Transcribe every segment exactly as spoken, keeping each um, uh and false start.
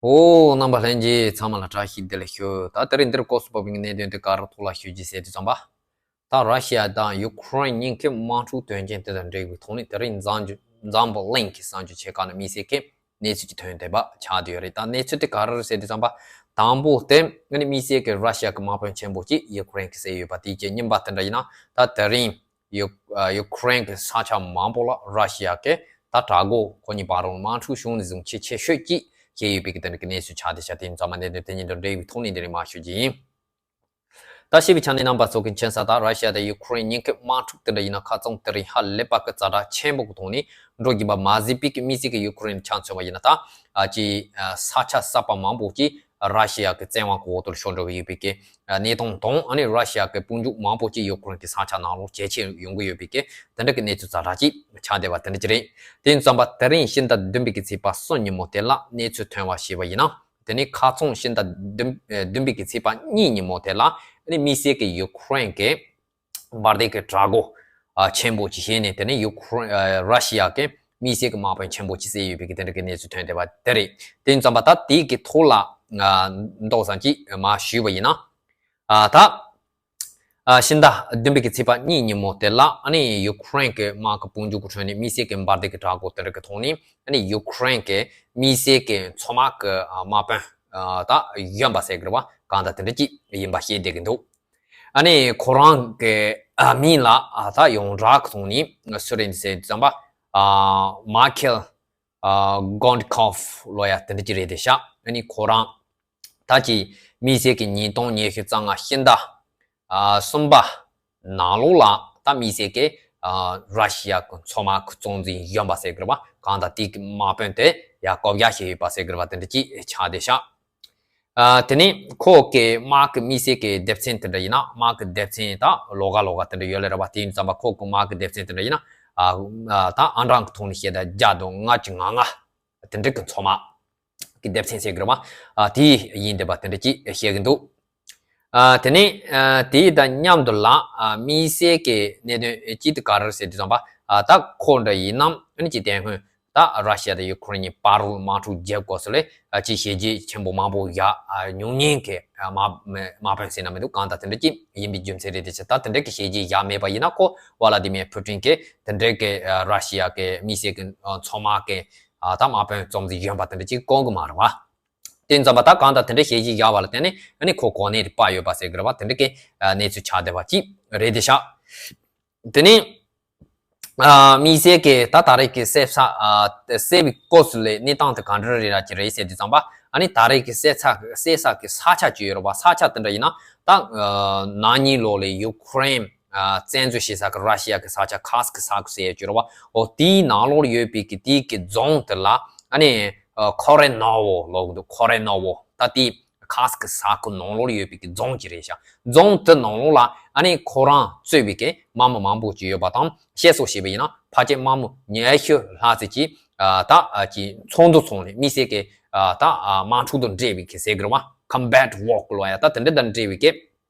ཨོ། རྣམ་པ་ལྷན་རྒྱས་ཚང་མ་ལ་བཀྲ་ཤིས་བདེ་ལེགས་ཞུ། ད་དེ་རིང་འདིར་སྐོར་སུ་བབས་པའི་གནད་དོན་དེ་ག་རེ་ཐོག་ལ་ཞུ་རྒྱུ་ཟེར་དུས་ཙམ་པ། ད་ར་ཤི་ཡ་དང་ཡུ་ཁུ་རེན་གཉིས་ཀའི་དམག་འཁྲུག་དོན་རྐྱེན་དེ་དང་འབྲེལ་བའི་ཐོག་ནས་དེ་རིང་འཛམ་གླིང་གི་གསར་འགྱུར་ཆེ་ཁག་ནས་དམིགས་བསལ་གྱི་གནས་ཚུལ་གྱི་ཐོན་བསྡད་པ་ཆགས་བསྡད་ཡོད་རེད། ད་གནས་ཚུལ་དེ་ག་རེ་རེད་ཟེར་དུས་ཙམ་པ། དང་པོ་དེ་ནི་དམིགས་བསལ་གྱི་ར་ཤི་ཡ་གི་དམག་དཔོན་ཆེན་པོ་གཅིག་ཡུ་ཁུ་རེན་གྱིས་བསད་ཡོད་པ་དེ་བཅས། གཉིས་པ་དེ་འདྲ་ཡིན་ན། ད་དེ་རིང་ཡུ་ཡུ་ཁུ་རེན་གྱི་ས་ཆ་མང་པོ་ལ་ར་ཤི་ཡ་གིས་ད་དྲག་རྒོལ་ཁོ་གཉིས་བར་རུ་དམག་འཁྲུག་བྱུང་ནས་བཟུང་ཆེས་ཆེ་ཤོས་ཀྱི་བྱས་ཡོད་པའི་གི་དེ་འདྲ་གི་གནས་ཚུལ་ཆགས་བསྡད་ཤག་དེ་ཡིན་ཙང་མ་གནད་དོན་དེ་གཉིས་དང་འབྲེལ་བའི་ཐོག་ནས་དེ་རིང་མར་ཞུ་རྒྱུ་ཡིན། ད་ཤེས་པའི་ཆ་ནས་རྣམ་པ་ཚོ་གི་མཁྱེན་གསལ་ལྟར་ར་ཤི་ཡ་དང་ཡུ་ཁུ་རེན་གཉིས་ཀའི་དམག་འཁྲུག་དེ་འདྲ་ཡིན་ན་ཁ་རྩང་དེ་རིང་ཧ་ལས་པ་གི་ཛ་དྲག་ཆེན་པོ་གི་ཐོག་ནས་འགྲོ་གི་ཡིན་པ་མ་ཟད་པའི་གི་དམིགས་བསལ་གྱི་ཡུ་ཁུ་རེན་ཆ་མཚོན་པ་ཡིན་ན། ད་ཨ་ཅི་ཨ་ས་ཆ་གསར་པ་མང་པོ་ཅིག་ར་ཤི་ཡ་གི་བཙན་དབང་གི་འོག་ཏུ་ཤོར་འགྲོ་གི་ཡོད་པའི་གི་གནས་སྟངས་དང་། ཨ་ནི་ར་ཤི་ཡ་གི་དཔུང་འཇུག་མང་པོ་ཅིག་ཡུ་ཁུ་རེན་གྱི་ས་ཆ་ནང་ལོགས་ཇེ་ཆེར་ཡོང་གི་ཡོད་པའི་གི་དེ་འདྲ་གི་གནས་ཚུལ་ཛ་དྲག་ཅིག་ཆགས་བསྡད་པ་དེ་འདྲ་ཅིག་རེད། དེ་ཡིན་ཙང་མ་དེ་རིང་ཕྱི་ཟླ་བདུན་པའི་གི་ཚེས་པ་གསུམ་ཉིན་མོ་དེ་ལ་གནས་ཚུལ་ཐོན་པ་ཞིག་པ་ཡིན་ན། དེ་ནས་ཁ་རྩང་ཕྱི་ཟླ་བདུན་ཨ་བདུན་པའི་གི་ཚེས་པ་གཉིས་ཉིན་མོ་དེ་ལ་ནི་དམིགས་བསལ་གྱི་ཡུ་ཁུ་རེན་གྱི་འབར་མདེལ་གྱི་དྲག་རྒོལ་ཨ་ཆེན་པོ་ཅིག་བྱས་ནས། དེ་ནས་ཡུ་ཁུ་རེན་ཨ་ར་ཤི་ཡ་གི་དམིགས་བསལ་གྱི་དམག་དཔོན་ཆེན་པོ་ཅིག་བསད་ཡོད་པའི་གི་དེ་འདྲ་གི་གནས་ཚུལ་ཐོན་བསྡད་པ་དེ་རེད། དེ་ཡིན་ཙང་མ་ད་དེའི་གི་ཐོག་ལ་ཨ་མདོ་ཙམ་ཅིག་མར་ཞུས་པ་ཡིན་ན། ཨ་ད་ཨ་ཕྱི་ཟླ་བདུན་པའི་གི་ཚེས་པ་གཉིས་ཉིན་མོ་དེ་ལ་ཨ་ནི་ཡུ་ཁུ་རེན་གྱི་དམག་གི་དཔུང་འཇུག་གི་ཁྲོད་ནས་དམིགས་བསལ་གྱི་འབར་མདེལ་གྱི་དྲག་རྒོལ་དེ་འདྲ་གི་ཐོག་ནས། ཨ་ནི་ཡུ་ཁུ་རེན་གྱི་དམིགས་བསལ་གྱི་མཚོ་དམག་གི་ཨ་དམག་དཔོན་ཨ་ད་གཞོན་པ་ཟེར་དགོས་རེད་པ། གང་ལྟར་དེ་འདྲ་ཅིག་ཡིན་པ་ཤེས་བསྡད་ཀྱི་འདུག་ཨ་ནི་ཁོ་རང་གི་ཨ་མིང་ལ་ཨ་ད་ཡོངས་གྲགས་ཀྱི་ཐོག་ནས་སུ་རེད་ཟེར་དུས་ཙམ་པ། ཨ་མཱ་ཁེལ་ཨ་གོན་ཁོབ་ལབ་ཡ་དེ་འདྲ་ཅིག་རེད་བསྡད་ཤག་ཨ་ནི་ཁོ་རང་ད་ཅི་དམིགས་བསལ་གྱི་ཉིས་སྟོང་ཉི་ཤུ་རྩ་ལྔ་ཕྱི་ཟླ་ཨ་གསུམ་པ་ནང་ལོགས་ལ་ད་དམིགས་བསལ་གྱི་ཨ་ར་ཤི་ཡ་གི་མཚོ་དམག་གི་གཙོ་འཛིན་གཞོན་པ་ཟེར་དགོས་རེད་པ། གང་ལྟར་དེ་གི་དམག་དཔོན་དེ་ཡར་བསྐོ་གཞག་བྱས་ཡོད་པ་ཟེར་དགོས་རེད་པ། དེ་འདྲ་ཅིག་ཆགས་བསྡད་ཤག་ཨ་དེ་ནས་ཁོ་གི་དམག་གི་དམིགས་བསལ་གྱི་སྡེ་ཚན་དེ་འདྲ་ཡིན་ན། དམག་གི་སྡེ་ཚན་ད་ལོགས་ཀ་ལོགས་ཀ་དེ་འདྲ་ཡོད་ལེ་རེད་པ། དེ་ཡིན་ཙམ་པ་ཁོ་གི་དམག་གི་སྡེ་ཚན་དེ་འདྲ་ཡིན་ན་ཨ་ཨ་ད་ཨང་གྲངས་ཀྱི་ཐོག་ནས་བཤད་ད་བརྒྱ་དང་ལྔ་བཅུ་ང་ལྔ་དེ་འདྲ་གི་མཚོ་དམག་གི་སྡེ་ཚན་ཟེར་དགོས་རེད་པ། ཨ་དེ་ཡིན་བསྡད་པ་དེ་འདྲ་ཅིག་བཤད་ཀྱི་འདུག་ཨ་དེ་ནས་ཨ་དེ་དང་མཉམ་དུ་ལ་ཨ་དམིགས་བསལ་གྱི་གནད་དོན་ཅིག་དེ་ག་རེ་རེད་ཟེར་དུས་ཙམ་པ། ཨ་ད་ཁོ་འདྲ་ཡིན་ནམ། ཨ་ནི་ཅིག་དེ་སྔོན་ད་ར་ཤི་ཡ་དང་ཡུ་ཁུ་རེན་གཉིས་བར་དུ་དམག་འཁྲུག་བརྒྱབ་སྐབས་སུ་ལ་ཨ་ཅིག་བྱས་རྗེས་ཆེན་པོ་མང་པོ་བཞག་ཨ་མྱོང་མཁན་གྱི་ཨ་དམག་དམག་དཔོན་ཟེར་ན་མི་འདུག་གང་ལྟར་དེ་འདྲ་ཅིག་ཡིན་པའི་རྒྱུ་མཚན་རེད་དེ། ད་དེ་འདྲ་གི་བྱས་རྗེས་བཞག་མེད་པ་ཡིན་ན། ཁོ་ཝ་ལ་དི་མེར་ཕུ་ཏིན་གྱིས་དེ་འདྲ་གི་ཨ་ར་ཤི་ཡ་གི་དམིགས་བསལ་གྱི་ཨ་མཚོ་དམག་གི་ཨ་ད་དམག་དཔོན་གཙོ་འཛིན་གཞོན་པ་དེ་འདྲ་ཅིག་བསྐོ་གི་མ་རེད་པ། དེ་ཙམ་པ་ད་གང་ལྟར་དེ་འདྲའི་བྱས་རྗེས་བཞག་པ་ལ་བརྟེན་ནས་ཨ་ནི་ཁོ་གོ་གནས་དེ་སྤར་ཡོད་པ་ཟེར་དགོས་རེད་པ། དེ་འདྲ་གི་ཨ་གནས་ཚུལ་ཆགས་བསྡད་པ་ཅིག་རེད་དེ་ཤག་དེ་ནས་ཨ་དམིགས་བསལ་གྱི་ད་ད་རེས་ཀྱི་གསལ་ས་ཨ་གསལ་བའི་སྐབས་སུ་ལ་གནས་སྟངས་དེ་ག་འདྲ་རེད་ར་ཅི་རེད་ཟེར་དུས་ཙམ་པ། ཨ་ནི་ད་རེས་ཀྱི་གསལ་ས་གསལ་ས་གི་ས་ཆ་ཅིག་ཡོད་རེད་པ། ས་ཆ་དེ་འདྲ་ཡིན་ན་ད་ཨ་ན་ནིང་ལོ་ལ་ཡུ་ཁུ་རེན་ཨ་བཙན་འཛུལ་བྱེད་ས་གི་ར་ཤི་ཡ་གི་ས་ཆ་ཁཱ་སི་ཁི་ས་ཁུལ་ཟེར་ཡ་ཅིག་ཡོད་རེད་པ། འོ་དེའི་ནང་ལོགས་ཡོད་པའི་གི་དེའི་གི་རྫོང་དེ་ལ་ཨ་ནི། ཨ་ཁོ་རེ་ནོ་ཝོ་ལབ་ཀྱི་འདུག་ཁོ་རེ་ནོ་ཝོ་ད་དེ་ཁཱ་སི་ཁི་ས་ཁུལ་ནང་ལོགས་ཡོད་པའི་གི་རྫོང་ཅིག་རེད་ཤག་རྫོང་དེ་ནང་ལོགས་ལ་ཨ་ནི་ཁོ་རང་གཙོས་པའི་གི་དམག་མི་མང་པོ་ཅིག་ཡོད་པ་དང་། བཤད་སྲོལ་བྱས་པ་ཡིན་ན་ཕལ་ཆེར་དམག་མི་ཉི་ཤུ་ལྷག་ཙམ་ཅིག་ཨ་ད་ཨ་ཅིག་ཚོགས་འདུ་ཚོགས་ནས་དམིགས་བསལ་གི་ཨ་ད་ཨ་དམག་འཁྲུག་དང་འབྲེལ་བའི་གི་ཟེར་གི་རེད་པ། ཀམ་བྷེཊ་ཝོག་ལབ་ཡ་ད་དེ་འདྲ་དང་འབྲེལ་བའི་གི་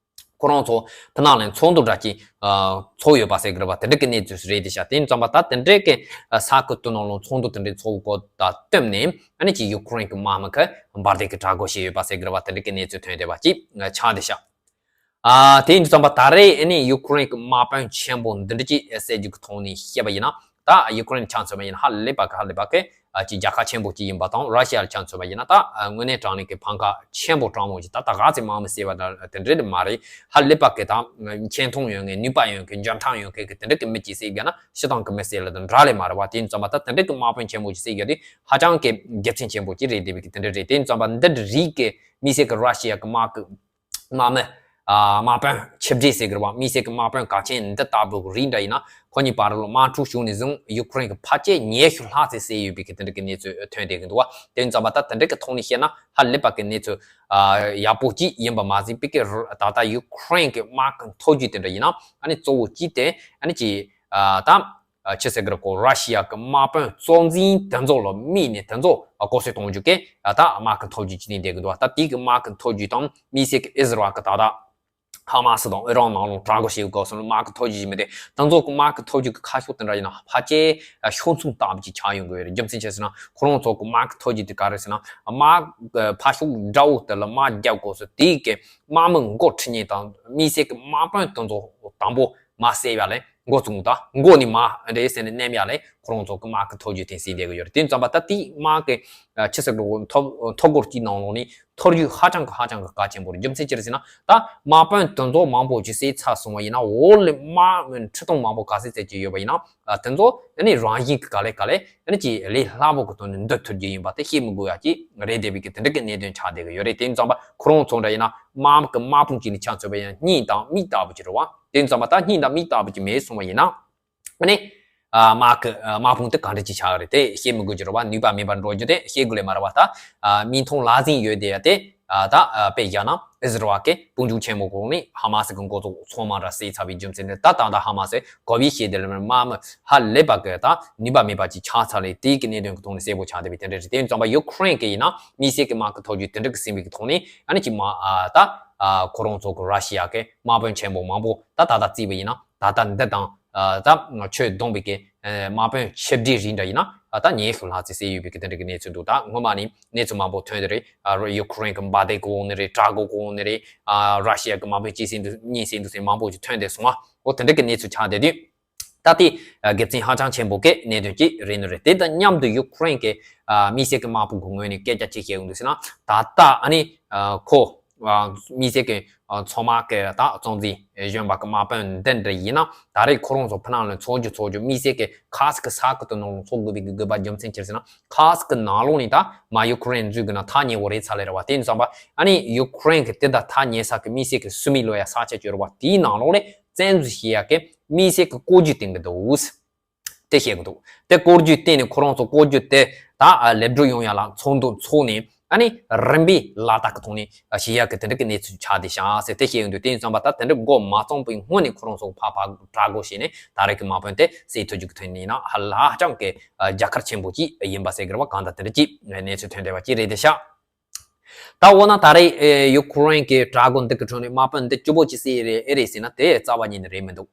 ཁོ་རང་ཚོ་དེ་ནང་ལ་ཚོགས་འདུ་འདྲ་ཅིག་ཨ་ཚོགས་ཡོད་པ་ཟེར་གི་རེད་པ། དེ་འདྲ་གི་གནས་ཚུལ་རེད་དེ་ཤག་དེ་ཡིན་ཙམ་པ་ད་དེ་འདྲའི་གི་ཨ་ས་ཁུལ་དེ་ནང་ལ་ཚོགས་འདུ་དེ་འདྲའི་ཚོགས་སྐོར་དང་བསྟུན་ནས་ཨ་ནི་ཅིག་ཡུ་ཁུ་རེན་གི་དམག་མི་གིས་འབར་མདེལ་གི་དྲག་རྒོལ་བྱས་ཡོད་པ་ཟེར་གི་རེད་པ། དེ་འདྲ་གི་གནས་ཚུལ་ཐོན་བསྡད་པ་ཅིག་ཆགས་བསྡད་ཤག་ཨ་དེ་ཡིན་དུས་ཙམ་པ་ད་རེས་ཨ་ནི་ཡུ་ཁུ་རེན་གྱི་དམག་དཔོན་ཆེན་པོ་འདི་འདྲ་ཅིག་གསལ་རྒྱུ་གི་ཐོག་ནས་བཤད་པ་ཡིན་ན། ད་ཡུ་ཁུ་རེན་ཆ་མཚོན་པ་ཡིན་ན་ཧ་ལས་པ་གི་ཧ་ལས་པ་གི་ཨ་ཅིག་རྒྱལ་ཁ་ཆེན་པོ་ཅིག་ཡིན་པ་དང་། ར་ཤི་ཡ་ལ་ཆ་མཚོན་པ་ཡིན་ན་ད་ཨ་དངོས་གནས་དྲང་གནས་ཀྱི་ཕམ་ཁ་ཆེན་པོ་དྲང་མོ་ཅིག་ད་ད་ག་ཚོད་དམག་མི་བསད་པ་ད་དེ་འདྲ་དེ་མ་རེད། ཧ་ལས་པ་གི་ད་མཁྱེན་མཐོང་ཡོད་མཁན་ནུས་པ་ཡོད་མཁན་འཇོན་ཐང་ཡོད་མཁན་གི་དེ་འདྲ་གི་མི་ཅིག་བསད་བསྡད་ན་སྤྱིར་བཏང་གི་མི་བསད་ལ་དང་འདྲ་ལས་མ་རེད་པ། དེ་ཡིན་ཙམ་པ་ད་དེ་འདྲ་གི་དམག་དཔོན་ཆེན་པོ་ཅིག་བསད་བསྡད་དེ་ཧ་ཅང་གི་དགེ་མཚན་ཆེན་པོ་ཅིག་རེད་བསྡད་པའི་གི་དེ་འདྲ་རེད། དེ་ཡིན་ཙམ་པ་འདི་འདྲ་རིགས་གི་དམིགས་བསལ་གི་ར་ཤི་ཡ་གི་དམག་གི་དམག་མི། ཨ་དམག་དཔོན་ཆེ་གྲས་ཟེར་གི་རེད་པ། དམིགས་བསལ་གི་དམག་དཔོན་གལ་ཆེན་འདི་ལྟ་བུ་རིགས་འདྲ་ཡིན་ན་ཁོ་གཉིས་བར་ལ་དམག་འཁྲུག་བྱུང་ནས་བཟུང་ཡུ་ཁུ་རེན་གི་ཕལ་ཆེར་ཉི་ཤུ་ལྷག་ཙམ་བསད་ཡོད་པའི་གི་དེ་འདྲ་གི་གནས་ཚུལ་ཐོན་བསྡད་གི་འདུག་པ། དེ་ཡིན་ཙམ་པ་ད་དེ་འདྲ་གི་ཐོག་ནས་བཤད་ན་ཧ་ལས་པ་གི་གནས་ཚུལ་ཨ་ཡག་པོ་ཅིག་ཡིན་པ་མ་ཟད་པའི་གི་ད་ལྟ་ཡུ་ཁུ་རེན་གི་དམག་གི་མཐོ་རྒྱུགས་དེ་འདྲ་ཡིན་ན་ཨ་ནི་གཙོ་བོ་ཅིག་དེ་ཨ་ནི་ཅིག་ཨ་ད། ཨ་ཆི་ཟེར་གི་རེད་གོ། ར་ཤི་ཡ་གི་དམག་དཔོན་གཙོ་འཛིན་དེ་ཚོ་ལ་དམིགས་ནས་དེ་ཚོ་ཨ་ལྐོག་གསོད་གཏོང་རྒྱུ་གི་ཨ་ད་དམག་གི་མཐོ་རྒྱུགས་ཅིག་ནས་བསྡད་གི་འདུག་ད་དེ་གི་དམག་གི་མཐོ་རྒྱུགས་དང་དམིགས་བསལ་གི་ཨི་ཟི་རལ་གི་ད་ལྟ་ ཧ་མ་སི་དང་ཨི་རན་ནང་ལོགས་དྲག་རྒོལ་བྱེད་དགོས་སོང་། དམག་གི་ཐོ་རྒྱུག་ཅིག་མེད་དེ། དེ་ཚོ་གི་དམག་གི་ཐོ་རྒྱུག་གི་ཁ་ཕྱོགས་དེ་འདྲ་ཡིན་ན་ཕལ་ཆེར་ཤོར་མཚམས་ལྟ་བུ་ཅིག་ཆགས་ཡོང་གི་ཡོད་རེད། རྒྱུ་མཚན་ཅི་ཟེར་ན་ཁོ་རང་ཚོ་གི་དམག་གི་ཐོ་རྒྱུག་དེ་ག་རེ་ཟེར་ན། དམག་གི་ཕ་ཤུག་དགྲ་བོ་དེ་ལ་དམག་རྒྱག་དགོས་སོ། དེའི་གི་དམག་མི་མགོ་ཁྲིད་མཁན་དང་དམིགས་བསལ་གི་དམག་དཔོན་དེ་ཚོ་དང་པོ་མར་བསད་ཡ་ལས་འགོ་བཙུགས་ད། མགོ་ནས་མར་རེད་ཟེར་ནས་མནན་ཡ་ལས་ཁོ་རང་ཚོ་གི་དམག་གི་ཐོ་རྒྱུག་དེ་བསད་བསྡད་གི་ཡོད་རེད། དེ་ཙམ་པ་ད་དེའི་དམག་གི་ཆི་ཟེར་གི་ཐོ་ཐོ་འགོ་གཅིག་ནང་ལོགས་ནས་ཐོ་རྒྱུག་ཧ་ཅང་གི་ཧ་ཅང་གི་གལ་ཆེན་པོ་རེད། རྒྱུ་མཚན་ཅི་རེད་ཟེར་ན། ད་དམག་དཔོན་དེ་ཚོ་མང་པོ་ཅིག་བསད་ཚར་སོང་བ་ཡིན་ན། འོག་ལ་དམག་མི་ཁྲི་སྟོང་མང་པོ་ག་ཚད་ཙམ་ཅིག་ཡོད་པ་ཡིན་ན། ཨ། དེ་ཚོ་ཨ་ནི་རང་བཞིན་གྱི་ག་ལེ་ག་ལེ་ཨ་ནི་ཅིག་ལས་སླ་པོ་གི་ཐོག་ནས་འདུལ་ཐུབ་རྒྱུ་ཡིན་པ་དེ་བཤད་མི་དགོས་ཡ་ཅིག་རེད་བསྡད་པའི་གི་དེ་འདྲ་གི་གནད་དོན་ཆགས་བསྡད་གི་ཡོད་རེད། དེ་ཙམ་པ་ཁོ་རང་ཚོ་འདྲ་ཡིན་ན་དམག་གི་དམག་དཔུང་གཅིག་ནས་ཆ་མཚོན་པ་ཡིན་ན་སྙིང་དང་མིག་ལྟ་བུ་ཅིག་རེད་བ། དེ་ཙམ་པ་ད་སྙིང་དང་མིག་ལྟ་བུ་ཅིག་མེད་སོང་བ་ཡིན་ན། ཨ་ནི། ཨ། དམག་གི་ཨ་དམག་དཔུང་དེ་ག་འདྲ་ཅིག་ཆགས་རེད་དེ་བཤད་མི་དགོས་ཀྱི་རེད་བ། ནུས་པ་མེད་པར་འགྲོ་རྒྱུ་དེ་བཤད་དགོས་ལེ་མ་རེད་བ། ད་ཨ་མིག་མཐོང་ལག་ཟིན་ཡོད་བསྡད་ཡ་དེ། ཨ། ད་ཨ་དཔེ་བཞག་ན་ཨི་ཟི་རལ་གི་དཔུང་འཇུག་ཆེན་མོ་གོང་ནས་ཧ་མ་སི་གི་འགོ་ཚོགས་ཚང་མ་ར་བསད་ཚར་བའི་རྒྱུ་མཚན་དེ། ད་ད་ལྟ་ཧ་མ་སི་གོ་བའི་ཤེས་དེ་ལ་མ་མི་ཧ་ལས་པ་གི་ད་ནུས་པ་མེད་པ་ཅིག་ཆགས་ཚར་ལེ། དེའི་གི་གནད་དོན་གི་ཐོག་ནས་གསལ་པོ་ཆགས་བསྡད་པའི་དེ་འདྲ་རེད། དེ་ཙམ་པ་ཡུ་ཁུ་རེན་གི་ཡིན་ན་དམིགས་བསལ་གི་དམག་གི་ཐོ་རྒྱུག་དེ་འདྲ་གི་ཟིན་པའི་གི་ཐོག་ནས་ཨ་ནི་ཅིག་མ་ཨ་ད་ཨ་ཁོ་རང་ཚོ་གི་ར་ཤི་ཡ་གི་དམག་དཔོན་ཆེན་པོ་མང་པོ་ད་ད་ལྟ་བརྩིས་པ་ཡིན་ན་ད་ལྟ་འདི་དང་། ཨ། ད་ཆོས་བསྡོམས་པའི་གི་ཨ་དམག་དཔོན་ཆེ་འབྲིང་རིགས་འདྲ་ཡིན་ན། ཨ། ད་ཉི་ཤུ་ལྷག་ཙམ་བསད་ཡོད་པའི་གི་དེ་འདྲ་གི་གནས་ཚུལ་འདུག་ད་སྔོན་མ་ནས་གནས་ཚུལ་མང་པོ་ཐོན་དེ་རེད། ཨ། ཡུ་ཁུ་རེན་གི་འབར་མདེལ་གི་འོག་ནས་རེད། དྲག་རྒོལ་གི་འོག་ནས་རེད། ཨ། ར་ཤི་ཡ་གི་དམག་དཔོན་གཅིག་བསད་འདུག་གཉིས་བསད་འདུག་ཟེར་མང་པོ་ཞིག་ཐོན་བསྡད་སོང་ང་། འོ་དེ་འདྲ་གི་གནས་ཚུལ་ཆགས་བསྡད་དུས། ད་དེ་ཨ་དགེ་མཚན་ཧ་ཅང་ཆེན་པོ་གི་གནད་དོན་གཅིག་རེད་ནི་རེད། དེ་དང་མཉམ་དུ་ཡུ་ཁུ་རེན་གི་ཨ་དམིགས་བསལ་གི་དམག་དཔུང་གི་ངོས་ནས་སྐད་ཆ་ཅིག་བཤད་ཡོང་དུས་ཟེར་ན། ད་ལྟ་ཨ་ནི་ཨ་ཁོ། ཨ། དམིགས་བསལ་གྱི་ཨ་ཚོང་དམག་གི་ད་གཙང་འཛིན་གཞོན་པ་གི་དམག་དཔོན་འདི་འདྲ་ཡིན་ན་ད་རེས་ཁོ་རང་ཚོ་ཕི་ནང་ལ་འཚོགས་རྒྱུ་འཚོགས་རྒྱུ་དམིགས་བསལ་གྱི་ཁ་སི་ཀི་ས་ཁུལ་དུ་ནང་ལ་འཚོགས་དགོས་པའི་གི་དགོས་པ་རྒྱུ་མཚན་ཅི་རེད་ཟེར་ན། ཁ་སི་ཀི་ནང་ལོགས་ནས་ད་མ་ཡུ་ཁུ་རེན་འཛུལ་དགོས་ན་ཐག་ཉེ་བོ་རེད་ཚར་ལེ་རེད་བ། དེ་ཡིན་ཙང་པ་ཨ་ནི་ཡུ་ཁུ་རེན་གི་དེ་ད་ཐག་ཉེ་ས་གི་དམིགས་བསལ་གྱི་སུ་མི་ལོ་ཡ་ས་ཆ་ཅིག་ཡོད་རེད་བ། དེའི་ནང་ལོགས་ནས་བཙན་འཛུལ་བྱེད་ཡ་གི་དམིགས་བསལ་གྱི་བཀོད་ཇུས་བཏིང་གི་འདུག་དེ་བཤད་གི་འདུག་དེ་བཀོད་ཇུས་བཏིང་ནས་ཁོ་རང་ཚོ་བཀོད་ཇུས་དེ་ད་ལེགས་འགྲུབ་ཡོང་ཡ་ལ་ཚོགས་འདུ་འཚོགས་ནས་ཨ་ནི་རིམ་པས་ལ་དྭགས་ཀྱི་ཐོག་ནས་བྱེད་ཡག་གི་དེ་འདྲ་གི་གནས་ཚུལ་ཆགས་བསྡད་ཤག་ཟེར་དེ་བཤད་ཡོང་དུས། དེ་ཡིན་ཙང་པ་ད་དེ་འདྲ་འགོ་མ་བཙུགས་པའི་སྔོན་ནས་ཁོ་རང་ཚོ་ཕར་ཕར་དྲག་རྒོལ་བྱས་ནས་ད་རེས་ཀྱི་དམག་དཔོན་དེ་བསད་ཐུབ་རྒྱུ་གི་ཐོན་ནས་ན་ཧ་ལ་ཧ་ཅང་གི་རྒྱལ་ཁ་ཆེན་པོ་ཅིག་ཡིན་པ་ཟེར་གི་རེད་བ། གང་ལྟར་དེ་འདྲ་ཅིག་གནས་ཚུལ་ཐོན་བསྡད་པ་ཅིག་རེད་བསྡད་ཤག་ད་འོ་ན་ད་རེས་ཨེ་ཡུ་ཁུ་རེན་གྱི་དྲག་རྒོལ་འདི་གི་ཁྲོད་ནས་དམག་དཔོན་འདི་བཅུ་པོ་ཅིག་བསད་རེད་ཨེ་རེད་ཟེར་ན་དེ་རྩ་བ་ཉིད་ནས་རེད་མི་འདུག་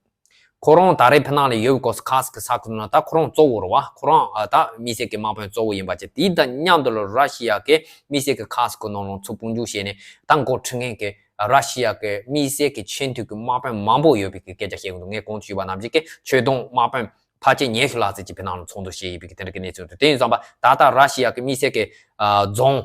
ཁོ་རང་ད་རེས་ཕི་ནང་ལ་ཡོད་པའི་སྐབས་སུ་ཁ་སི་ཀི་ས་ཁུལ་ན་ད་ཁོ་རང་གཙོ་བོ་རེད་བ། ཁོ་རང་ཨ་ད་དམིགས་བསལ་གྱི་དམག་དཔོན་གཙོ་བོ་ཡིན་པ་བྱས། དེ་དང་མཉམ་དུ་ལ་ར་ཤི་ཡ་གི་དམིགས་བསལ་གྱི་ཁ་སི་ཀི་ནང་ལ་ཚུར་དཔུང་འཇུག་བྱས་ནས་ད་འགོ་ཁྲིད་མཁན་གྱི་ར་ཤི་ཡ་གི་དམིགས་བསལ་གྱི་ཆེས་མཐོའི་གི་དམག་དཔོན་མང་པོ་ཡོད་པའི་གི་སྐད་ཆ་བཤད་གི་འདུག་ངས་གོང་དུ་ཞུས་པ་ནང་བཞིན་གྱི་ཆོས་དོན་དམག་དཔོན་ཕལ་ཆེར་ཉི་ཤུ་ལྷག་ཙམ་ཅིག་ཕི་ནང་ལ་ཚོགས་འདུ་བྱས་ཡོད་པའི་གི་དེ་འདྲ་གི་གནས་ཚུལ་འདུག་དེ་ཡིན་ཙང་པ་ད་ལྟ་ར་ཤི་ཡ་གི་དམིགས་བསལ་གྱི་ཨ་རྫོང་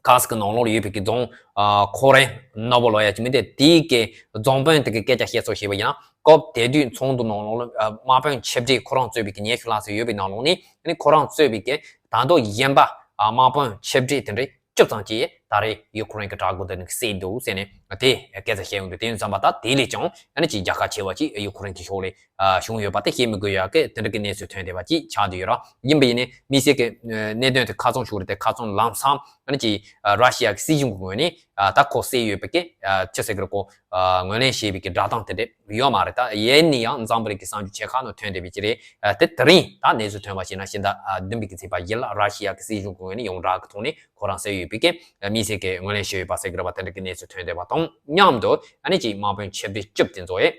ཁ་སི་ཀི་ནང་ལོགས་ལ་ཡོད་པའི་གི་རྫོང་ཨ་ཁོ་རེ་ནོ་བོ་ལོ་ཡ་ཅིག་མིན་ཏེ། དེའི་གི་རྫོང་དཔོན་དེ་གི་སྐད་ཆ་བཤད་སྲོལ་ཞེས་པ་ཡིན་ན། སྐབས་དེ་དུས་ཚོགས་འདུ་ནང་ལོགས་ལ་ཨ་དམག་དཔོན་ཆེ་འབྲིང་ཁོ་རང་གཙོས་པའི་གི་ཉི་ཤུ་ལྷག་ཙམ་ཡོད་པའི་ནང་ལོགས་ནས་ཨ་ནི་ཁོ་རང་གཙོས་པའི་གི་ད་དུང་གཞན་པ་ཨ་དམག་དཔོན་ཆེ་འབྲིང་དེ་འདྲའི་བཅུ་ཙམ་ཅིག་ད་རེས་ཡུ་ཁུ་རེན་གི་དྲག་རྒོལ་དེ་ནི་བསད་འདུག་ཟེར་ནས་དེ་སྐད་ཆ་བཤད་ཡོང་དུས། དེ་ཡིན་ཙང་པ་ད་དེ་ལས་ཀྱང་ཨ་ནི་ཅིག་རྒྱལ་ཁ་ཆེ་བ་ཅིག་ཡུ་ཁུ་རེན་གྱི་ཕྱོགས་ལས་ཨ་བྱུང་ཡོད་པ་དེ་བཤད་མི་དགོས་ཡག་གི་དེ་འདྲ་གི་གནས་ཚུལ་ཐོན་བསྡད་པ་ཅིག་ཆགས་བསྡད་ཡོད་ར། ཡིན་པ་ཡིན་ནའི་དམིགས་བསལ་གྱི་ཨ་གནད་དོན་དེ་ཁ་ཚང་ཞུ་རེད་དེ། ཁ་ཚང་ལམ་སང་ཨ་ནི་ཅིག་ཨ་ར་ཤི་ཡ་གི་སྲིད་གཞུང་གི་ངོས་ནས་ཨ་ད་ཁོ་བསད་ཡོད་པའི་གི་ཨ་ཅི་ཟེར་གི་རེད། ཁོ་ཨ་ངོས་ལེན་བྱས་པའི་གི་བསྒྲགས་གཏམ་དེ་འདྲ་ཡོད་མ་རེད། ད་ཡིན་ན་ཡང་འཛམ་བུ་གླིང་གི་གསར་འགྱུར་ཆེ་ཁག་ནང་ཐོན་བསྡད་པའི་ཅིག་རེད། ཨ་དེ་དེ་རིང་ད་གནས་ཚུལ་ཐོན་པ་ཞིག་ན་ཕྱི་ཟླ་ཨ་བདུན་པའི་གི་ཚེས་པ་བཞི་ལ་ར་ཤི་ཡ་གི་སྲིད་གཞུང་གི་ངོས་ནས་ཡོངས་གྲགས་ཀྱི་ཐོག་ནས་ཁོ་རང་བསད་ཡོད་པའི་གི་དམིགས་བསལ་གྱི་ངོས་ལེན་བྱས་ཡོད་པ་ཟེར་གི་རེད་པ། དེ་འདྲ་གི་གནས་ཚུལ་ཐོན་བསྡད་པ་དང་མཉམ་དུ་ཨ་ནི་ཅིག་དམག་དཔོན་ཆེ་འབྲིང་བཅུ་དེ་ཚོ་ཡས་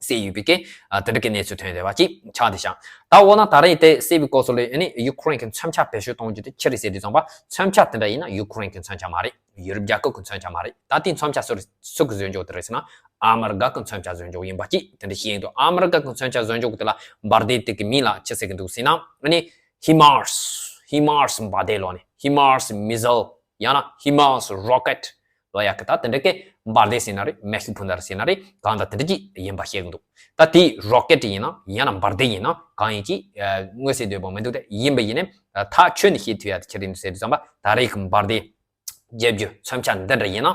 བསད་ཡོད་པའི་གི་ཨ་དེ་འདྲ་གི་གནས་ཚུལ་ཐོན་བསྡད་པ་ཅིག་ཆགས་བསྡད་ཤག་ད་འོ་ན་ད་རེས་དེ་བསད་པའི་སྐོར་སོགས་ལས་ཨ་ནི་ཡུ་ཁུ་རེན་གྱི་མཚོན་ཆ་བེད་སྤྱོད་གཏོང་རྒྱུ་དེ་ཅི་རེད་ཟེར་དུས་ཙམ་པ། མཚོན་ཆ་དེ་འདྲ་ཡིན་ན་ཡུ་ཁུ་རེན་གྱི་མཚོན་ཆ་མ་རེད། ཡུ་རོབ་རྒྱལ་ཁབ་ཀྱི་མཚོན་ཆ་མ་རེད། ད་དེའི་མཚོན་ཆ་སུ་རེད། སུ་གིས་བཟོས་འཇོག་དེ་རེད་ཟེར་ན། ཨ་མི་རི་ཀ་གི་མཚོན་ཆ་བཟོས་འཇོག་ཡིན་པ་ཅིག་དེ་འདྲ་ཤེས་ཡོང་དུས། ཨ་མི་རི་ཀ་གི་མཚོན་ཆ་བཟོས་འཇོག་དེ་ལ་འབར་མདེལ་དེ་གི་མིང་ལ་ཅི་ཟེར་གི་འདུག་ཟེར་ན། ཨ་ནི་ཧི་མར་སི། ཧི་མར་སི་འབར་མདེལ་ལོ་ནི། ཧི་མར་སི་མི་སིལ། ཡང་ན་ཧི་མར་སི་རོ་ཀེ་ཊི་ལོ་ཡ་གི་ད་དེ་འདྲ་གི་འབར་མདེལ་ཟེར་ན་རེད། མེ་ཤུགས་འཕུར་མདའ་ཟེར་ན་རེད། གང་ལྟར་དེ་འདྲ་ཅིག་ཡིན་པ་ཤེས་གི་འདུག་ད་དེ་རོ་ཀེ་ཊི་ཡིན་ན་ཡང་ན་འབར་མདེལ་ཡིན་ན་གང་ཡིན་ཅིག་ཨ་མངོན་གསལ་དོད་པོ་མི་འདུག་དེ་ཡིན་པ་ཡིན་ནའི་ཐག་ཆོད་ནས་བཤད་ཐུབ་ཡ་དེ་ཅི་རེད་འདུག་ཟེར་དུས་ཙམ་པ། ད་རེས་ཀྱི་འབར་མདེལ་རྒྱབ་རྒྱུ་མཚོན་ཆ་འདི་འདྲ་ཡིན་ན།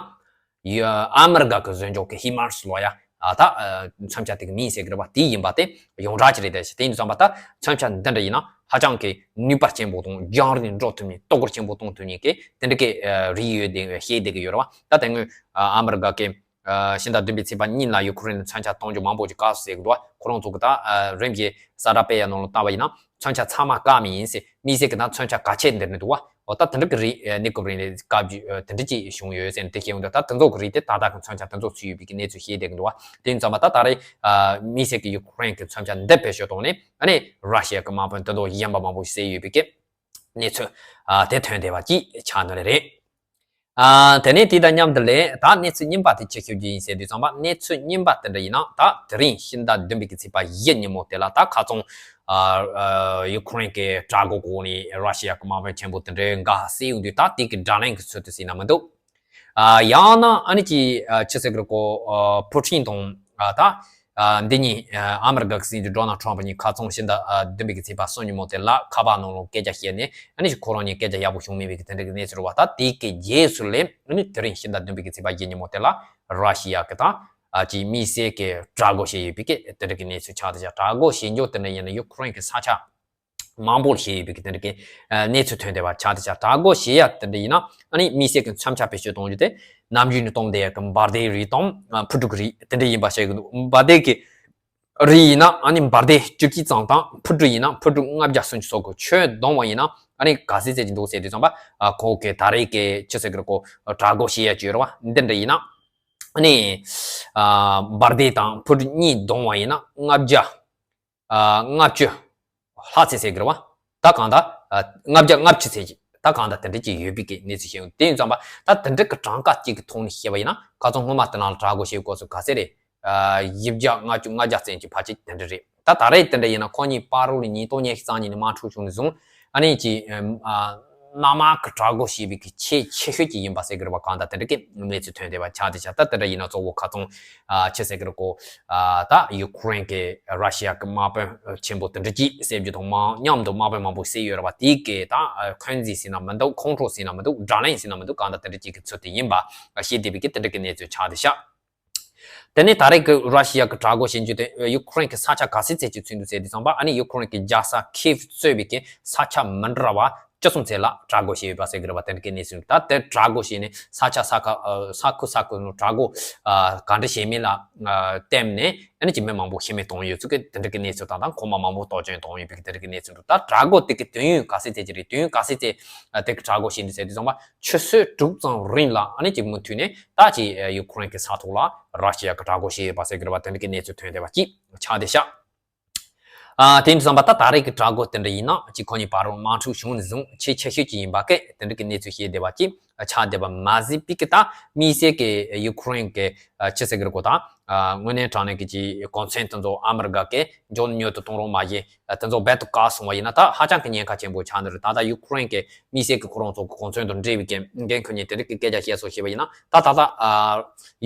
ཡ། ཨ་མི་རི་ཀ་གི་བཟོས་འཇོག་གི་ཧི་མར་སི་ལོ་ཡ། ཨ། ད་ཨ་མཚོན་ཆ་དེ་གི་མིང་ཟེར་གི་རེད་པ། དེ་ཡིན་པ་དེ་ཡོངས་གྲགས་ཅིག་རེད། དེ་ཡིན་དུས་ཙམ་པ་ད་མཚོན་ཆ་འདི་འདྲ་ཡིན་ན་ཧ་ཅང་གི་ནུས་པ་ཆེན་པོ་དང་རྒྱང་རིང་འགྲོ་ཐུབ་མཁན། གཏོར་རྒོལ་ཆེན་པོ་གཏོང་ཐུབ་མཁན་གི་དེ་འདྲ་གི་ཨ་རིགས་ཡོད་དེ་བཤད་བསྡད་གི་ཡོད་རེད་པ། ད་དེ་སྔོན་ཨ་ཨ་མི་རི་ཀ་གི་ཨ་ཕྱི་ཟླ་བདུན་པའི་ཚེས་པ་གཉིས་ལ་ཡུ་ཁུ་རེན་ལ་མཚོན་ཆ་གཏོང་རྒྱུ་མང་པོ་ཅིག་བཀག་སོང་ཟེར་གི་འདུག་ཁོ་རང་ཚོ་གི་ད་ཨ་རིམ་བཞིན་གསལ་བསྒྲགས་སྤེལ་ཡ་ནང་ལ་བལྟས་པ་ཡིན་ན་མཚོན་ཆ་ཚང་མ་བཀག་མི་ཡིན་ཟེར། དམིགས་བསལ་གི་ད་མཚོན་ཆ་ག་ཆེད་འདིར་ནི་འདུག་པ། འོ་ད་དེ་འདྲ་གི་རིགས་ཨ་གནས་སྐབས་རིང་ལ་བཀའ་བརྒྱུད་ཨ་དེ་འདྲ་ཅིག་བྱུང་ཡོད་ཟེར་ནས་དེ་བཤད་ཡོང་དུས། ད་དེ་ཚོ་གི་རིགས་དེ་ཏག་ཏག་གི་མཚོན་ཆ་དེ་ཚོ་ཚུད་ཡོད་པའི་གི་གནས་ཚུལ་བཤད་བསྡད་ཀྱི་འདུག་བ། དེ་ཡིན་ཙང་མ་ད་ད་རེས་ཨ་དམིགས་བསལ་གྱི་ཡུ་ཀེ་རེན་གྱི་མཚོན་ཆ་འདི་བེད་སྤྱོད་བཏང་ནས་ཨ་ནི་ར་ཤི་ཡ་གི་དམག་དཔོན་དེ་ཚོ་གཞན་པ་མང་པོ་ཞིག་བསད་ཡོད་པའི་གི་གནས་ཚུལ་ཨ་དེ་ཐོན་བསྡད་པ་ཅིག་ཆགས་འདུག་ནི་རེད། ཨ་དེ་ནས་དེ་དང་མཉམ་དུ་ལས་ད་གནས་ཚུལ་རྙིང་པ་དེ་ཅིག་ཞུ་རྒྱུ་ཡིན་ཟེར་དུས་ཙམ་པ། གནས་ཚུལ་རྙིང་པ་དེ་འདྲ་ཡིན་ན། ད་དེ་རིང་ཕྱི་ཟླ་བདུན་པའི་གི་ཚེས་པ་བཞི་ཉིན་མོ་དེ་ལ་ད་ཁ་སང་ཨ་ཨ་ཡུ་ཀེ་རེན་གྱི་དྲག་འགོ་འོག་ནས་ར་ཤི་ཡ་གི་དམག་དཔོན་ཆེན་པོ་དེ་འདྲའི་འགའ་བསད་ཡོང་དུས། ད་དེ་གི་དགྲ་ལན་གྱི་ཚུལ་དུ་ཟེར་ན་མི་འདུག་ཨ་ཡང་ན་ཨ་ནི་ཅིག་ཨ་ཆི་ཟེར་གི་རེད་གོ། ཨ་ཕུ་ཊིན་དང་ཨ་ད་ཨ་འདི་གཉིས་ཨ་ཨ་མི་རི་ཀ་གི་སྲིད་འཛིན་ཌོ་ནལ་ཊམ་ཕུ་གཉིས་ཁ་སང་ཕྱི་ཟླ་ཨ་བདུན་པའི་གི་ཚེས་པ་གསུམ་ཉིན་མོ་དེ་ལ་ཁ་པར་ནང་ལ་སྐད་ཆ་བཤད་ནས། ཨ་ནི་ཁོ་རང་གཉིས་སྐད་ཆ་ཡག་པོ་བྱུང་མེད་པའི་གི་དེ་འདྲ་གི་གནས་ཚུལ་རེད་བ། ད་དེ་གི་རྗེས་སུ་ལས་ཨ་ནི་དེ་རིང་ཕྱི་ཟླ་བདུན་པའི་གི་ཚེས་པ་བཞི་ཉིན་མོ་དེ་ལ་ར་ཤི་ཡ་གི་ད་ཨ་ཅིག་དམིགས་བསལ་གྱི་དྲག་འགོ་བྱས་ཡོད་པའི་གི་དེ་འདྲ་གི་གནས་ཚུལ་ཆགས་བསྡད་ཤག་དྲག་འགོ་བྱེད་རྒྱུ་དེ་འདྲ་ཡིན་ན་ཡུ་ཀེ་རེན་གྱི་ས་ཆ་མང་པོར་བྱས་ཡོད་པའི་གི་དེ་འདྲ་གི་ཨ་གནས་ཚུལ་ཐོན་བསྡད་པ་ཆགས་བསྡད་ཤག་དྲག་འགོ་བྱེད་ཡ་དེ་འདྲ་ཡིན་ན་ཨ་ནི་དམིགས་བསལ་གྱི་མཚོན་ཆ་བེད་སྤྱོད་གཏོང་རྒྱུ་དེ་ནམ་རྒྱུན་ནས་གཏོང་བསྡད་ཡ་གི་འབར་མདེལ་རིགས་དང་ཨ་འཕུར་གྲུ་གི་རིགས་དེ་འདྲ་ཡིན་པ་བཤད་གི་འདུག་འབར་མདེལ་གྱི་རིགས་ཡིན་ན་ཨ་ནི་འབར་མདེལ་བཅུ་གཅིག་ཙམ་དང་། འཕུར་གྲུ་ཡིན་ན་འཕུར་གྲུ་ལྔ་བརྒྱ་སུམ་ཅུ་སོགས་ཀྱི་ཁྱོན་བསྡོམས་པ་ཡིན་ན་ཨ་ནི་ག་ཚད་ཙམ་ཅིག་འདུག་ཟེར་དུས་ཙམ་པ། ཨ་ཁོ་གི་ད་རེས་ཀྱི་ཆི་ཟེར་གི་རེད་གོ། དྲག་འགོ་བྱེད་ཡ་ཅིག་ཡོད་རེད་བ། འདི་འདྲ་ཡིན་ན་ཨ་ནི་ཨ་འབར་མདེལ་དང་འཕུར་གྲུ་གཉིས་བསྡོམས་པ་ཡིན་ན་ལྔ་བརྒྱ་ཨ་ལྔ་བཅུ་ལྷག་ཙམ་ཟེར་གི་རེད་བ། ད་གང་ལྟར་ཨ་ལྔ་བརྒྱ་ལྔ་བཅུ་ཙམ་ཅིག་ད་གང་ལྟར་དེ་འདྲ་ཅིག་ཡོད་པའི་གི་གནས་ཚུལ་ཞིག་ཡོང་། དེ་ཡིན་ཙམ་པ་ད་དེ་འདྲ་གི་གྲངས་ཀ་གཅིག་གི་ཐོག་ནས་བཤད་པ་ཡིན་ན། ཁ་སང་སྔོན་མ་དེ་ནང་ལ་དྲག་འགོ་བྱེད་སྐབས་སུ་ག་ཚད་རེད། ཨ་བཞི་བརྒྱ་ལྔ་བཅུ་ལྔ་བརྒྱ་ཙམ་ཅིག་ཕལ་ཆེར་དེ་འདྲ་རེད། ད་ད་རེས་དེ་འདྲ་ཡིན་ན་ཁོ་གཉིས་བར་དུ་ལ་ཉིས་སྟོང་ཉི་ཤུ་རྩ་གཉིས་ནས་དམག་འཁྲུག་བྱུང་ནས་བཟུང་ཨ་ནི་ཅིག་ཨ་གནམ་དམག་གི་དྲག་འགོ་བྱས་པའི་གི་ཆེས་ཆེ་ཤོས་ཅིག་ཡིན་པ་ཟེར་གི་རེད་བ། གང་ལྟར་དེ་འདྲ་གི་གནས་ཚུལ་ཐོན་བསྡད་པ་ཆགས་བསྡད་ཤག་ད་དེ་འདྲ་ཡིན་ན་གཙོ་བོ་ཁ་སང་ཨ་ཆི་ཟེར་གི་རེད་གོ། ཨ་ད་ཡུ་ཀེ་རེན་གྱི་ར་ཤི་ཡ་གི་དམག་དཔོན་ཆེན་པོ་དེ་འདྲ་ཅིག་བསད་རྒྱུ་དང་མ་མཉམ་དུ་དམག་དཔོན་མང་པོ་བསད་ཡོད་རེད་བ། དེ་གི་ད་ཨ་འཁོན་འཛིན་ཟེར་ན་མི་འདུག་ཁོང་ཁྲོ་ཟེར་ན་མི་འདུག་དགྲ་ལན་ཟེར་ན་མི་འདུག་གང་ལྟར་དེ་འདྲ་ཅིག་གི་ཚུལ་དུ་ཡིན་པ་བཤད་བསྡད་པའི་གི་དེ་འདྲ་གི་གནས་ཚུལ་ཆགས་བསྡད་ཤག་དེ་ནས་ད་རེས་ཀྱི་ར་ཤི་ཡ་གི་དྲག་འགོ་བྱེད་རྒྱུ་དེ་ཡུ་ཀེ་རེན་གྱི་ས་ཆ་ག་ཚད་ཙམ་ཅིག་ཚུད་འདུག་ཟེར་དུས་ཙམ་པ། ཨ་ནི་ཡུ་ཀེ་རེན་གྱི་རྒྱལ་ས་ཁིབ་གཙོས་པའི་གི་ས་ཆ་མི་འདྲ་བ་བཅུ་གསུམ་ཙམ་ལ་དྲག་འགོ་བྱས་ཡོད་པ་ཟེར་གི་རེད་བ། དེ་འདྲ་གི་གནས་ཚུལ། ད་དེ་དྲག་འགོ་བྱས་ནས་ས་ཆ་ས་ཁ་ཨ་ས་ཁུལ་ས་ཁུལ་ནང་དྲག་འགོ་ཨ་ག་འདྲ་བྱས་མིན་ལ་ཨ་བརྟེན་ནས་ཨ་ནི་ཅིག་མི་མང་པོ་ཤི་རྨས་བཏང་ཡོད་ཚུལ་གྱི་དེ་འདྲ་གི་གནས་ཚུལ་དང་། ད་གོང་མ་མང་པོ་གཏོར་སྐྱོན་བཏང་ཡོད་པའི་གི་དེ་འདྲ་གི་གནས་ཚུལ་འདུག་ད་དྲག་འགོ་དེ་གི་དུས་ཡུན་ག་ཚད་ཙམ་ཅིག་རེད། དུས་ཡུན་ག་ཚད་ཙམ་ཨ་དེ་གི་དྲག་འགོ་བྱས་འདུག་ཟེར་དུས་ཙམ་པ། ཆུ་ཚོད་དྲུག་ཙམ་རིང་ལ་ཨ་ནི་ཅིག་མུ་མཐུད་ནས་ད་ཅིག་ཡུ་ཀེ་རེན་གྱི་ས་ཐོག་ལ་ར་ཤི་ཡ་གི་དྲག་འགོ་བྱས་ཡོད་པ་ཟེར་གི་རེད་བ། དེ་འདྲ་གི་གནས་ཚུལ་ཐོན་བསྡད་པ་ཅིག་ཆགས་བསྡད་ཤག་ཨ་དེ་ཡིན་དུས་ཙམ་པ་ད་ད་རེས་ཀྱི་དྲག་འགོ་དེ་འདྲ་ཡིན་ན་ཅིག་ཁོ་གཉིས་བར་དུ་དམག་འཁྲུག་བྱུང་ནས་བཟུང་ཆེས་ཆེ་ཤོས་ཅིག་ཡིན་པ་གི་དེ་འདྲ་གི་གནས་ཚུལ་བཤད་བསྡད་པ་ཅིག་ཆགས་བསྡད་པ་མ་ཟད་པའི་གི་ད་དམིགས་བསལ་གྱི་ཡུ་ཀེ་རེན་གྱི་ཨ་ཆི་ཟེར་གི་རེད་གོ། ད་ཨ་དངོས་གནས་དྲང་གནས་ཀྱི་ཅིག་གོ་མཚོན་དེ་ཚོ་ཨ་མི་རི་ཀ་གིས་མགྱོགས་ནས་མྱུར་དུ་གཏོང་རོགས་མ་བྱས། ཨ་དེ་ཚོ་རྦད་དེ་བཀག་སོང་བ་ཡིན་ན་ད་ཧ་ཅང་གི་ཉེན་ཁ་ཆེན་པོ་ཆགས་ནི་རེད། ད་ལྟ་ཡུ་ཀེ་རེན་གྱི་དམིགས་བསལ་གྱི་ཁོ་རང་ཚོ་གི་གོ་མཚོན་དང་འབྲེལ་བའི་གི་འགན་འཁུར་མཁན་དེ་འདྲ་གི་སྐད་ཆ་བཤད་སོང་བཤད་པ་ཡིན་ན། ད་ད་ལྟ་ཨ་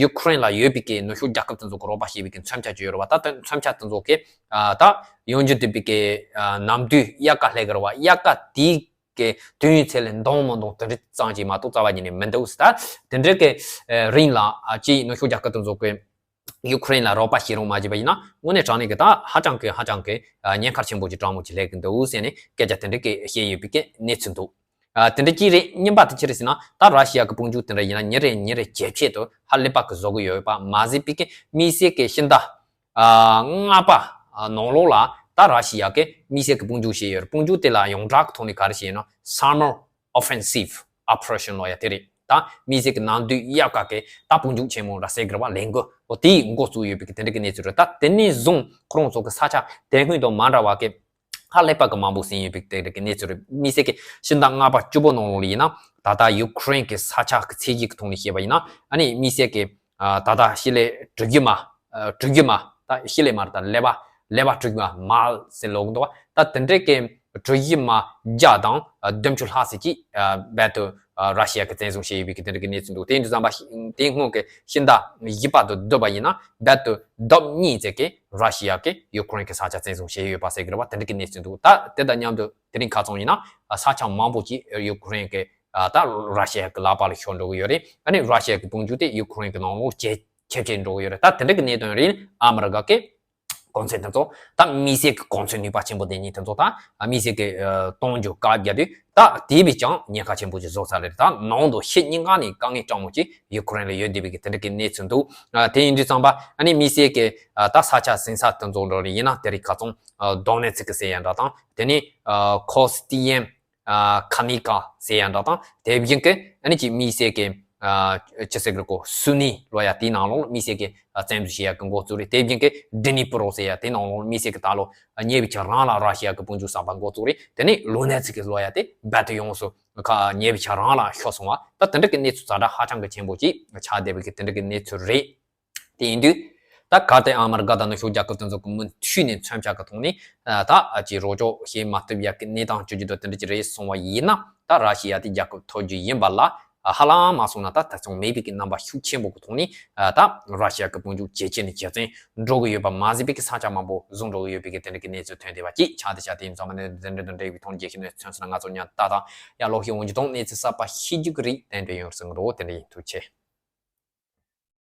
ཡུ་ཀེ་རེན་ལ་ཡོད་པའི་གི་ནུབ་ཕྱོགས་རྒྱལ་ཁབ་དེ་ཚོ་གི་རོགས་པ་བྱེད་པའི་གི་མཚོན་ཆ་ཅིག་ཡོད་རེད་བ། ད་དེ་མཚོན་ཆ་དེ་ཚོ་གི་ཨ་ད་ཡོང་རྒྱུ་བསྡད་པའི་གི་ཨ་ནམ་དུས་དབྱར་ཁ་སླེབས་གི་རེད་བ། དབྱར་ཁ་དེའི་གི་དུས་ཡུན་ཚད་ལས་འདང་མི་འདང་དེ་འདྲ་ཙམ་ཅིག་མ་གཏོགས་རྩ་བ་ཉིད་ནས་མི་འདུག་ཟེར། ད་དེ་འདྲ་གི་ཨ་རིང་ལ་ཨ་ཅིག་ནུབ་ཕྱོགས་རྒྱལ་ཁབ་དེ་ཚོ་གི་ཡུ་ཀེ་རེན་ལ་རོགས་པ་བྱེད་རོགས་མ་བྱས་པ་ཡིན་ན་དངོས་གནས་དྲང་གནས་ཀྱི་ད་ཧ་ཅང་གི་ཧ་ཅང་གི་ཨ་ཉེན་ཁ་ཆེན་པོ་ཅིག་སྤྲང་མོ་ཅིག་སླེབས་ཀྱི་འདུག་ཟེར་ནས་སྐད་ཆ་དེ་འདྲ་གི་བཤད་ཡོད་པའི་གི་གནས་ཚུལ་འདུག་ཨ་དེ་འདྲ་ཅིག་རེད། གཉིས་པ་དེ་ཅི་རེད་ཟེར་ན། ད་ར་ཤི་ཡ་གི་དཔུང་འཇུག་དེ་འདྲ་ཡིན་ན་ཉིན་རེ་ཉིན་རེ་ཇེ་ཆེ་དུ་ཧ་ལས་པ་གི་བཟོ་གི་ཡོད་པ་མ་ཟད་པའི་གི་དམིགས་བསལ་གི་ཕྱི་ཟླ་ཨ་ལྔ་པ་ཨ་ནང་ལོགས་ལ་ད་ར་ཤི་ཡ་གི་དམིགས་བསལ་གི་དཔུང་འཇུག་བྱས་ཡོད་རེད། དཔུང་འཇུག་དེ་ལ་ཡོངས་གྲགས་ཀྱི་ཐོག་ནས་ག་རེ་བྱས་ཡོད་ན། Summer Offensive Operation ལབ་ཡ་དེ་རེད། ད་དམིགས་བསལ་གྱི་ནམ་དུས་དབྱར་ཁ་གི་ད་དཔུང་འཇུག་ཆེན་མོ་ར་ཟེར་གི་རེད་བ། ལས་འགུལ་འོ་དེའི་འགོ་བཙུགས་ཡོད་པའི་གི་དེ་འདྲ་གི་གནས་ཚུལ་རེད། ད་དེ་ནས་བཟུང་ཁོ་རང་ཚོ་གི་ས་ཆ་དེ་སྔོན་དང་མ་འདྲ་བ་གི་ཧ་ལས་པ་གི་མང་པོ་ཟིན་ཡོད་པའི་དེ་འདྲ་གི་གནས་ཚུལ་རེད། དམིགས་བསལ་གྱི་ཕྱི་ཟླ་ལྔ་པ་བཅུ་པོ་ནང་ལོགས་ལ་ཡིན་ན། ད་ལྟ་ཡུ་ཀེ་རེན་གྱི་ས་ཆ་གི་ཚད་གཞི་གི་ཐོག་ནས་བཤད་པ་ཡིན་ན། ཨ་ནི་དམིགས་བསལ་གྱི་ཨ་ད་ལྟ་ཞི་ལི་གྲུ་བཞི་མ་ཨ་གྲུ་བཞི་མ་ད་ཞི་ལི་མ་རེད། ད་ཀླད་པ་ཀླད་པ་གྲུ་བཞི་མ་མ་ཟེར་ལབ་གི་འདུག་བ། ད་དེ་འདྲའི་གི་གྲུ་བཞི་མ་བརྒྱ་དང་ཨ་བདུན་ཅུ་ལྷག་ཙམ་ཅིག་ཨ་རྦད་དེ་ཨ་ར་ཤི་ཡ་གིས་བཙན་བཟུང་བྱས་ཡོད་པའི་གི་དེ་འདྲ་གི་གནས་ཚུལ་འདུག་དེ་ཡིན་དུས་ཙམ་པ་དེའི་སྔོན་གྱི་ཕྱི་ཟླ་བཞི་པ་དང་བདུན་པ་ཡིན་ན་རྦད་དེ་ལྡབ་གཉིས་ཙམ་གྱིས་ར་ཤི་ཡ་གིས་ཡུ་ཀེ་རེན་གྱི་ས་ཆ་བཙན་བཟུང་བྱས་ཡོད་པ་ཟེར་གི་རེད་བ། དེ་འདྲ་གི་གནས་ཚུལ་འདུག་ད་དེ་དང་མཉམ་དུ་དེ་རིང་ཁ་སང་ཡིན་ན་ཨ་ས་ཆ་མང་པོ་ཅིག་ཡུ་ཀེ་རེན་གྱི་ཨ་ད་ར་ཤི་ཡ་གི་ལག་པ་ལ་ཤོར་འགྲོ་གི་ཡོད་རེད། ཨ་ནི་ར་ཤི་ཡ་གི་དཔུང་འཇུག་དེ་ཡུ་ཀེ་རེན་གྱི་ནང་ལོགས་ཇེ་ཁྱབ་ཆེ་འགྲོ་གི་ཡོད་རེད། ད་དེ་འདྲ་གི་གནད་དོན་རིགས་ཨ་མི་རི་ཀ་གི་གོང་ཚད་དེ་ཚོ་ད་དམིགས་བསལ་གྱི་གོང་ཚད་ནུས་པ་ཆེན་པོ་ལྡན་མཁན་དེ་ཚོ་ད་དམིགས་བསལ་གྱི་ཨ་གཏོང་རྒྱུ་བཀག་རྒྱུ་དེ་ད་དེ་བས་ཀྱང་ཉེན་ཁ་ཆེན་པོ་ཅིག་བཟོ་ས་རེད། ད་ནང་དུ་ཕྱི་གཉིས་ཀ་ནས་དཀའ་ངལ་སྤྲང་མོ་ཅིག་ཡུ་ཀེ་རེན་ལ་ཡོད་བསྡད་པའི་གི་དེ་འདྲ་གི་གནས་ཚུལ་འདུག་ཨ་དེ་ཡིན་དུས་ཙམ་པ་ཨ་ནི་དམིགས་བསལ་གྱི་ཨ་ད་ས་ཆ་ཟིན་ས་དེ་ཚོ་འདྲ་རེད། ཡིན་ན་དེ་རིང་ཁ་སང་ཨ་དོ་ནེ་ཚིག་གི་ཟེར་ཡ་འདྲ་དང་། དེ་ནས་ཨ་ཁོ་སི་ཏི་ཡན་ ཨ་ཁ་མི་ཀ་ཟེར་ཡ་འདྲ་དང་། དེ་བཞིན་གི་ཨ་ནི་ཅིག་དམིགས་བསལ་གི་ཨ་ཅི་ཟེར་གི་གོ་སུ་ནི་ལོ་ཡ་དེའི་ནང་ལོགས་ལ་དམིགས་བསལ་གི་ཨ་བཙན་འཛུལ་བྱེད་ཡ་གི་འགོ་བཙུགས་རེད། དེ་བཞིན་གི་ཌི་ནི་པུ་རོ་ཟེར་ཡ་དེའི་ནང་ལོགས་ལ་དམིགས་བསལ་གི་ད་ལོ་ཉེ་བའི་ཆར་རང་ལ་ར་ཤི་ཡ་གི་དཔུང་འཇུག་གསར་པ་འགོ་བཙུགས་རེད། དེ་ནས་ལོ་ནས་ཚིག་གི་ལོ་ཡ་དེ་རྦད་དེ་ཡོངས་སུ་ཁ་ཉེ་བའི་ཆར་རང་ལ་ཤོར་སོང་བ། ད་དེ་འདྲ་གི་གནས་ཚུལ་ཛ་དྲག་ཧ་ཅང་གི་ཆེན་པོ་ཅིག་ཆགས་བསྡད་པའི་གི་དེ་འདྲ་གི་གནས་ཚུལ་རེད། དེ་ཡིན་དུས། ད་གལ་ཏེ་ཨ་མ་རི་ཀ་དང་ནུབ་ཕྱོགས་རྒྱལ་ཁབ་དེ་ཚོ་གི་མུ་མཐུད་ནས་མཚོན་ཆ་གི་ཐོག་ནས་ད་ཨ་ཅིག་རོགས་སྐྱོར་བྱེད་མ་ཐུབ་ཡ་གི་གནས་སྟངས་བཅོས་བསྒྱུར་དང་དེ་འདྲ་ཅིག་རེད་སོང་བ་ཡིན་ན། ད་ར་ཤི་ཡ་དེ་རྒྱལ་ཁབ་ཐོབ་རྒྱུ་ཡིན་པ་ལ་ཧ་ལམ་མ་སོང་ན་ད་ད་ཚང་མེད་པའི་གི་རྣམ་པ་ཤུགས་ཆེན་པོ་གི་ཐོག་ནས་ད་ར་ཤི་ཡ་གི་དཔུང་འཇུག་ཇེ་ཆེ་ནས་ཇེ་བཙན་འགྲོ་གི་ཡོད་པ་མ་ཟད་པའི་གི་ས་ཆ་མང་པོ་བཟུང་འགྲོ་གི་ཡོད་པའི་གི་དེ་འདྲ་གི་གནས་ཚུལ་ཐོན་བསྡད་པ་ཅིག་ཆགས་བསྡད་ཤག་དེ་ཡིན་ཙང་མ་ནས་འདི་འདྲ་དང་འབྲེལ་བའི་ཐོག་རྒྱལ་ཁབ་ནས་མཚོན་ཟིན་ན་ང་ཚོ་ཉན་ད་དང་ཡར་ལོག་ཤེས་འོང་རྒྱུ་དང་གནས་ཚུལ་གསར་པ་ཤེས་རྒྱུ་གི་རིགས་ཏན་ཏན་ཡོང་སྲིད་འགྲོ། དེ་འདྲ་ཡིན། ཐུགས་རྗེ་ཆེ།